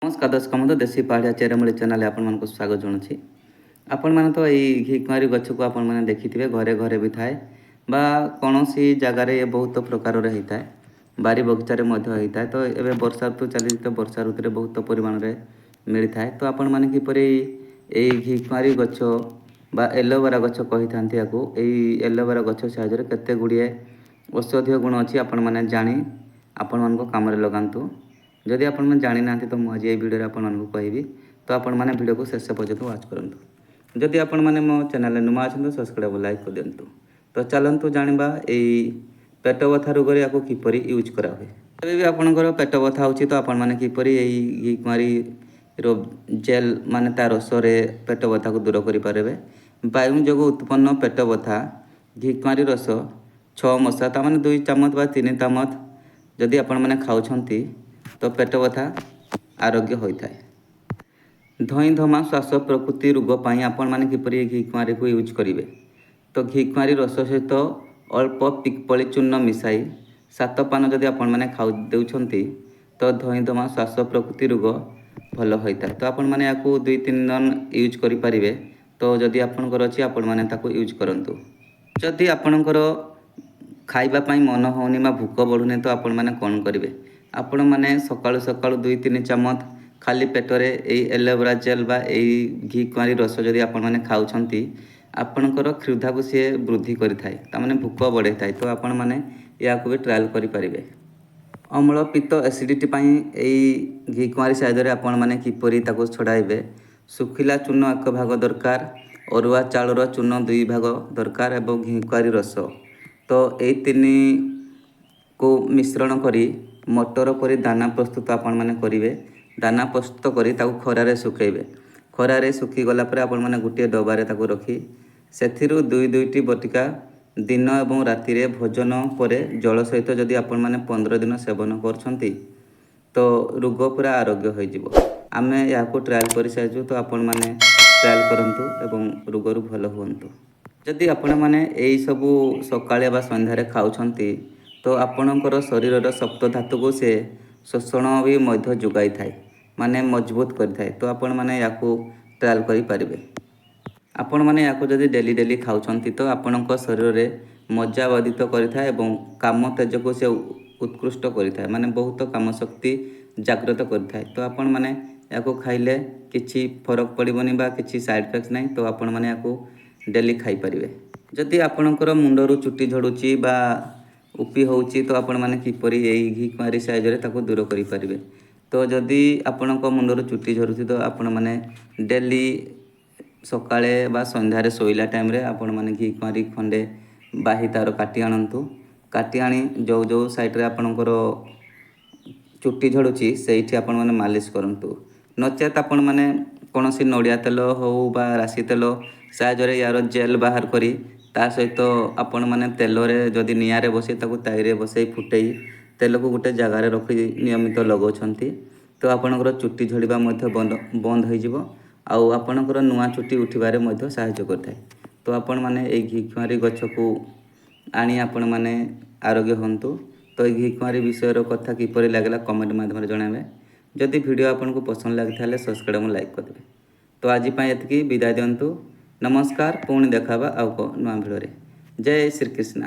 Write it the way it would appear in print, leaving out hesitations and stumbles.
ନମସ୍କାର ଦର୍ଶକ ବନ୍ଧୁ, ଦେଶୀ ପାହାଡ଼ିଆ ଚେରମୂଳି ଚ୍ୟାନେଲରେ ଆପଣମାନଙ୍କୁ ସ୍ୱାଗତ ଜଣାଉଛି। ଆପଣମାନେ ତ ଏଇ ଘିକୁଆଁରୀ ଗଛକୁ ଆପଣମାନେ ଦେଖିଥିବେ, ଘରେ ଘରେ ବି ଥାଏ ବା କୌଣସି ଜାଗାରେ ଏ ବହୁତ ପ୍ରକାରର ହେଇଥାଏ, ବାରି ବଗିଚାରେ ମଧ୍ୟ ହେଇଥାଏ। ତ ଏବେ ବର୍ଷା ଋତୁ ଚାଲିଛି, ତ ବର୍ଷା ଋତୁରେ ବହୁତ ପରିମାଣରେ ମିଳିଥାଏ। ତ ଆପଣମାନେ କିପରି ଏଇ ଘିକୁଆଁରୀ ଗଛ ବା ଏଲୋଭେରା ଗଛ କହିଥାନ୍ତି ୟାକୁ, ଏଇ ଏଲୋଭେରା ଗଛ ସାହାଯ୍ୟରେ କେତେ ଗୁଡ଼ିଏ ଔଷଧୀୟ ଗୁଣ ଅଛି ଆପଣମାନେ ଜାଣି ଆପଣମାନଙ୍କ କାମରେ ଲଗାନ୍ତୁ। ଯଦି ଆପଣମାନେ ଜାଣିନାହାନ୍ତି, ତ ମୁଁ ଆଜି ଏଇ ଭିଡ଼ିଓରେ ଆପଣମାନଙ୍କୁ କହିବି। ତ ଆପଣମାନେ ଭିଡ଼ିଓକୁ ଶେଷ ପର୍ଯ୍ୟନ୍ତ ୱାଚ୍ କରନ୍ତୁ। ଯଦି ଆପଣମାନେ ମୋ ଚ୍ୟାନେଲରେ ନୂଆ ଅଛନ୍ତି, ସବସ୍କ୍ରାଇବ୍, ଲାଇକ୍ କରିଦିଅନ୍ତୁ। ତ ଚାଲନ୍ତୁ ଜାଣିବା ଏଇ ପେଟ ବଥା ରୋଗରେ ୟାକୁ କିପରି ୟୁଜ୍ କରାହୁଏ। ଏବେ ବି ଆପଣଙ୍କର ପେଟ ବଥା ହେଉଛି, ତ ଆପଣମାନେ କିପରି ଏଇ ଘିକୁଆଁରୀର ଜେଲ୍ ମାନେ ତା ରସରେ ପେଟ ବଥାକୁ ଦୂର କରିପାରିବେ। ବାୟୁ ଯୋଗୁଁ ଉତ୍ପନ୍ନ ପେଟ ବଥା, ଘିକୁଆଁରୀ ରସ 6 ମଶା, ତା ମାନେ 2 ଚାମଚ ବା 3 ଚାମଚ ଯଦି ଆପଣମାନେ ଖାଉଛନ୍ତି, ତ ପେଟ ବଥା ଆରୋଗ୍ୟ ହୋଇଥାଏ। ଧଇଁ ଧମା ଶ୍ୱାସ ପ୍ରକୃତି ରୋଗ ପାଇଁ ଆପଣମାନେ କିପରି ଘିକୁଆଁରୀକୁ ୟୁଜ୍ କରିବେ? ତ ଘିକୁଆଁରୀ ରସ ସହିତ ଅଳ୍ପ ପିପ୍ପଳି ଚୂର୍ଣ୍ଣ ମିଶାଇ 7 ପାନ ଯଦି ଆପଣମାନେ ଖାଉ ଦେଉଛନ୍ତି, ତ ଧଇଁ ଧମା ଶ୍ୱାସ ପ୍ରକୃତି ରୋଗ ଭଲ ହୋଇଥାଏ। ତ ଆପଣମାନେ ଏହାକୁ 2-3 ଦିନ ୟୁଜ୍ କରିପାରିବେ। ତ ଯଦି ଆପଣଙ୍କର ଅଛି, ଆପଣମାନେ ତାକୁ ୟୁଜ୍ କରନ୍ତୁ। ଯଦି ଆପଣଙ୍କର ଖାଇବା ପାଇଁ ମନ ହେଉନି ବା ଭୋକ ବଢ଼ୁନି, ତ ଆପଣମାନେ କ'ଣ କରିବେ? ଆପଣମାନେ ସକାଳୁ ସକାଳୁ 2-3 ଚାମଚ ଖାଲି ପେଟରେ ଏଇ ଏଲୋଭେରା ଜେଲ୍ ବା ଏଇ ଘିକୁଆଁରୀ ରସ ଯଦି ଆପଣମାନେ ଖାଉଛନ୍ତି, ଆପଣଙ୍କର କ୍ଷୁଧାକୁ ସିଏ ବୃଦ୍ଧି କରିଥାଏ, ତା ମାନେ ଭୋକ ବଢ଼େଇଥାଏ। ତ ଆପଣମାନେ ଏହାକୁ ବି ଟ୍ରାଏଲ୍ କରିପାରିବେ। ଅମ୍ଳ, ପିତ୍ତ, ଏସିଡ଼ିଟି ପାଇଁ ଏଇ ଘିକୁଆଁରୀ ସାହାଯ୍ୟରେ ଆପଣମାନେ କିପରି ତାକୁ ଛଡ଼ାଇବେ? ଶୁଖିଲା ଚୂନ 1 ଭାଗ ଦରକାର, ଅରୁଆ ଚାଉଳର ଚୂନ 2 ଭାଗ ଦରକାର ଏବଂ ଘିକୁଆଁରୀ ରସ। ତ ଏଇ ତିନିକୁ ମିଶ୍ରଣ କରି ମଟର ପରି ଦାନା ପ୍ରସ୍ତୁତ ଆପଣମାନେ କରିବେ। ଦାନା ପ୍ରସ୍ତୁତ କରି ତାକୁ ଖରାରେ ଶୁଖାଇବେ। ଖରାରେ ଶୁଖିଗଲା ପରେ ଆପଣମାନେ ଗୋଟିଏ ଡବାରେ ତାକୁ ରଖି ସେଥିରୁ ଦୁଇ ଦୁଇଟି ବଟିକା ଦିନ ଏବଂ ରାତିରେ ଭୋଜନ ପରେ ଜଳ ସହିତ ଯଦି ଆପଣମାନେ 15 ଦିନ ସେବନ କରୁଛନ୍ତି, ତ ରୋଗ ପୁରା ଆରୋଗ୍ୟ ହୋଇଯିବ। ଆମେ ଏହାକୁ ଟ୍ରାଏଲ୍ କରିସାରିଛୁ, ତ ଆପଣମାନେ ଟ୍ରାଏଲ୍ କରନ୍ତୁ ଏବଂ ରୋଗରୁ ଭଲ ହୁଅନ୍ତୁ। ଯଦି ଆପଣମାନେ ଏଇସବୁ ସକାଳେ ବା ସନ୍ଧ୍ୟାରେ ଖାଉଛନ୍ତି, ତ ଆପଣଙ୍କର ଶରୀରର ସପ୍ତ ଧାତୁକୁ ସେ ଶୋଷଣ ବି ମଧ୍ୟ ଯୋଗାଇଥାଏ, ମାନେ ମଜବୁତ କରିଥାଏ। ତ ଆପଣମାନେ ୟାକୁ ଟ୍ରାଏଲ୍ କରିପାରିବେ। ଆପଣମାନେ ୟାକୁ ଯଦି ଡେଲି ଡେଲି ଖାଉଛନ୍ତି, ତ ଆପଣଙ୍କ ଶରୀରରେ ମଜ୍ଜା ବର୍ଦ୍ଧିତ କରିଥାଏ ଏବଂ କାମ ତେଜକୁ ସେ ଉତ୍କୃଷ୍ଟ କରିଥାଏ, ମାନେ ବହୁତ କାମ ଶକ୍ତି ଜାଗ୍ରତ କରିଥାଏ। ତ ଆପଣମାନେ ୟାକୁ ଖାଇଲେ କିଛି ଫରକ ପଡ଼ିବନି ବା କିଛି ସାଇଡ଼୍ ଇଫେକ୍ଟ ନାହିଁ। ତ ଆପଣମାନେ ୟାକୁ ଡେଲି ଖାଇପାରିବେ। ଯଦି ଆପଣଙ୍କର ମୁଣ୍ଡରୁ ଚୁଟି ଝଡ଼ୁଛି ବା ଉପି ହେଉଛି, ତ ଆପଣମାନେ କିପରି ଏଇ ଘିକୁଆଁରୀ ସାହାଯ୍ୟରେ ତାକୁ ଦୂର କରିପାରିବେ? ତ ଯଦି ଆପଣଙ୍କ ମୁଣ୍ଡରୁ ଚୁଟି ଝରୁଛି, ତ ଆପଣମାନେ ଡେଲି ସକାଳେ ବା ସନ୍ଧ୍ୟାରେ ଶୋଇଲା ଟାଇମ୍ରେ ଆପଣମାନେ ଘିକୁଆଁରୀ ଖଣ୍ଡେ ବାହି ତାର କାଟି ଆଣନ୍ତୁ। କାଟି ଆଣି ଯେଉଁ ଯେଉଁ ସାଇଡ଼୍ରେ ଆପଣଙ୍କର ଚୁଟି ଝଡ଼ୁଛି, ସେଇଠି ଆପଣମାନେ ମାଲିସ କରନ୍ତୁ। ନଚେତ୍ ଆପଣମାନେ କୌଣସି ନଡ଼ିଆ ତେଲ ହେଉ ବା ରାଶି ତେଲ ସାହାଯ୍ୟରେ ୟାର ଜେଲ୍ ବାହାର କରି ତା ସହିତ ଆପଣମାନେ ତେଲରେ ଯଦି ନିଆଁରେ ବସେଇ ତାକୁ ତାଇରେ ବସେଇ ଫୁଟେଇ ତେଲକୁ ଗୋଟେ ଜାଗାରେ ରଖି ନିୟମିତ ଲଗାଉଛନ୍ତି, ତ ଆପଣଙ୍କର ଚୁଟି ଝଡ଼ିବା ମଧ୍ୟ ବନ୍ଦ ବନ୍ଦ ହୋଇଯିବ ଆଉ ଆପଣଙ୍କର ନୂଆ ଚୁଟି ଉଠିବାରେ ମଧ୍ୟ ସାହାଯ୍ୟ କରିଥାଏ। ତ ଆପଣମାନେ ଏଇ ଘିକୁଆଁରୀ ଗଛକୁ ଆଣି ଆପଣମାନେ ଆରୋଗ୍ୟ ହୁଅନ୍ତୁ। ତ ଏଇ ଘିକୁଆଁରୀ ବିଷୟର କଥା କିପରି ଲାଗିଲା, କମେଣ୍ଟ ମାଧ୍ୟମରେ ଜଣାଇବେ। ଯଦି ଭିଡ଼ିଓ ଆପଣଙ୍କୁ ପସନ୍ଦ ଲାଗିଥାଏ, ସବସ୍କ୍ରାଇବ୍ ଏବଂ ଲାଇକ୍ କରିଦେବେ। ତ ଆଜି ପାଇଁ ଏତିକି, ବିଦାୟ ଦିଅନ୍ତୁ। ନମସ୍କାର। ପୁଣି ଦେଖା ହେବା ଆଉ ଏକ ନୂଆ ଭିଡ଼ିଓରେ। ଜୟ ଶ୍ରୀକୃଷ୍ଣ।